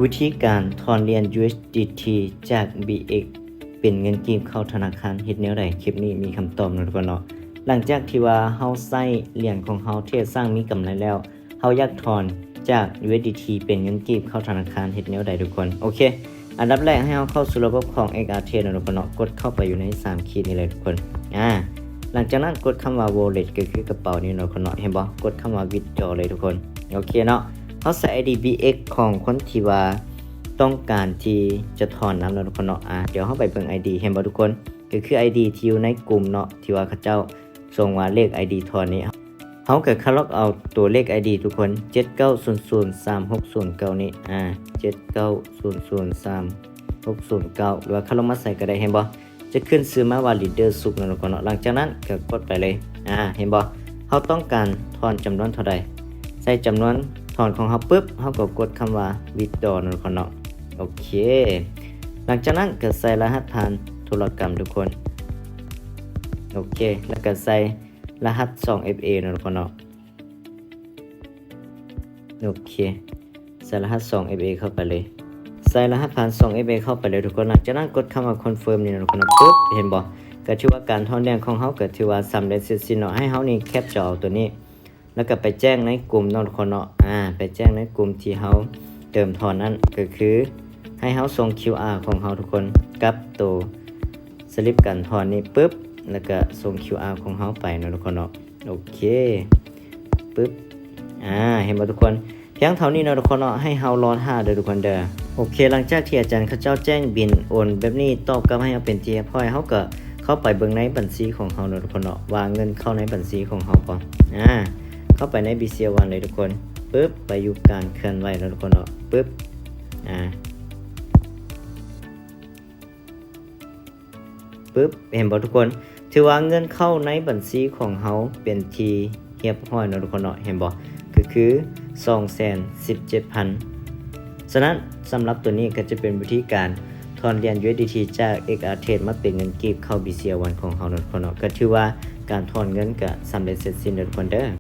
ວິທີການຖອນຫຼຽນ USDT ຈາກ BX ເປັນເງິນກີບເຂົ້າທະນາຄານເຮັດແນວໃດ? ຄລິບນີ້ມີຄຳຕອບເນາະທຸກຄົນເນາະ. ຫຼັງຈາກທີ່ວ່າເຮົາໃຊ້ຫຼຽນຂອງເຮົາເທຣດສ້າງມີກຳໄລແລ້ວ ເຮົາຢາກຖອນຈາກ USDT ເປັນເງິນກີບເຂົ້າທະນາຄານເຮັດແນວໃດທຸກຄົນ? ໂອເຄ ອັນດັບແລກໃຫ້ເຮົາເຂົ້າສູ່ລະບົບຂອງ XRTrade ເນາະທຸກຄົນເນາະ, ກົດເຂົ້າໄປຢູ່ໃນສາມຂີດນີ້ເລີຍທຸກຄົນ. ອາ ຫຼັງຈາກນັ້ນກົດຄຳວ່າ Wallet ກໍຄືກະເປົານີ້ເນາະທຸກຄົນເນາະ, ເຫັນບໍ່? ກົດຄຳວ່າ Withdraw ເລີຍທຸກຄົນ. ໂອເຄເນາະ, ເຮົາໃສ່ ID BX ຂອງຄົນທີ່ວ່າຕ້ອງການທີ່ຈະຖອນນຳເນາະທຸກຄົນເນາະ. ອາ ດຽວເຮົາໄປເບິ່ງ ID ເຫັນບໍ່ທຸກຄົນ? ກໍຄື ID ທີ່ຢູ່ໃນກຸ່ມເນາະ ທີ່ວ່າເຂົາເຈົ້າສົ່ງວ່າເລກ ID ຖອນນີ້ ເຮົາກໍຄະລັອກເອົາຕົວເລກ ID ທຸກຄົນ ເຈັດເກົ້າສູນສູນສາມຫົກສູນເກົ້ານີ້ ອາ ເຈັດເກົ້າສູນສູນສາມຫົກສູນເກົ້າ ຫຼືວ່າຄະລັອກມາໃສ່ກໍໄດ້ ເຫັນບໍ່? ຈະຂຶ້ນຊື່ມາວ່າ Leader ສຸກເນາະທຸກຄົນເນາະ. ຫຼັງຈາກນັ້ນກໍກົດໄປເລີຍ ອາ ເຫັນບໍ່? ເຮົາຕ້ອງການຖອນຈຳນວນເທົ່າໃດ ໃສ່ຈຳນວນຖອນຂອງເຮົາປຶບ ເຮົາກໍກົດຄຳວ່າ Withdraw ເນາະທຸກຄົນເນາະ. ໂອເຄ ຫຼັງຈາກນັ້ນກໍໃສ່ລະຫັດຜ່ານທຸລະກຳທຸກຄົນ. ໂອເຄ ແລ້ວກໍໃສ່ລະຫັດສອງ FA ເນາະທຸກຄົນເນາະ. ໂອເຄ ໃສ່ລະຫັດສອງ FA ເຂົ້າໄປເລີຍ, ໃສ່ລະຫັດຜ່ານສອງ FA ເຂົ້າໄປເລີຍທຸກຄົນ. ຫຼັງຈາກນັ້ນກົດຄຳວ່າ Confirm ນີ້ເນາະທຸກຄົນເນາະ. ປຶບ ເຫັນບໍ່? ກໍຖືວ່າການຖອນຫຼຽນຂອງເຮົາກໍຖືວ່າສຳເລັດເສັດສິ້ນເນາະ. ໃຫ້ເຮົານີ້ແຄັບຈໍເອົາຕົວນີ້ ແລ້ວກໍໄປແຈ້ງໃນກຸ່ມເນາະທຸກຄົນເນາະ. ອາ ໄປແຈ້ງໃນກຸ່ມທີ່ເຮົາເຕີມຖອນນັ້ນ ກໍຄືໃຫ້ເຮົາສົ່ງ QR ຂອງເຮົາທຸກຄົນ ກັບໂຕສະລິບການຖອນນີ້ປຶບ ແລ້ວກໍສົ່ງ QR ຂອງເຮົາໄປເນາະທຸກຄົນເນາະ. ໂອເຄ ປຶບ ອາ ເຫັນບໍ່ທຸກຄົນ? ພຽງເທົ່ານີ້ເນາະທຸກຄົນເນາະ, ໃຫ້ເຮົາລໍຖ້າເດີທຸກຄົນເດີ. ໂອເຄ ຫຼັງຈາກທີ່ອາຈານເຂົາເຈົ້າແຈ້ງບິນໂອນແບບນີ້ ຕອບກັບໃຫ້ເຮົາເປັນທີ່ຮຽບຮ້ອຍ ເຮົາກໍເຂົ້າໄປເບິ່ງໃນບັນຊີຂອງເຮົາເນາະທຸກຄົນເນາະ ວ່າເງິນເຂົ້າໃນບັນຊີຂອງເຮົາບໍ່. ອາ ເຂົ້າໄປໃນ BCL One ເລີຍທຸກຄົນ. ປຶບ ໄປຢູ່ການເຄື່ອນໄຫວເນາະທຸກຄົນເນາະ. ປຶບ ອາ ປຶບ ເຫັນບໍ່ທຸກຄົນ? ຖືວ່າເງິນເຂົ້າໃນບັນຊີຂອງເຮົາເປັນທີ່ຮຽບຮ້ອຍເນາະທຸກຄົນເນາະ, ເຫັນບໍ່? ກໍຄືສອງແສນສິບເຈັດພັນ. ສະນັ້ນ ສຳລັບຕົວນີ້ກໍຈະເປັນວິທີການຖອນຫຼຽນ USDT ຈາກ XRTrade ມາເປັນເງິນກີບເຂົ້າ BCL One ຂອງເຮົາເນາະທຸກຄົນເນາະ. ກໍຖືວ່າການຖອນເງິນກໍສຳເລັດເສັດສິ້ນເດີທຸກຄົນເດີ.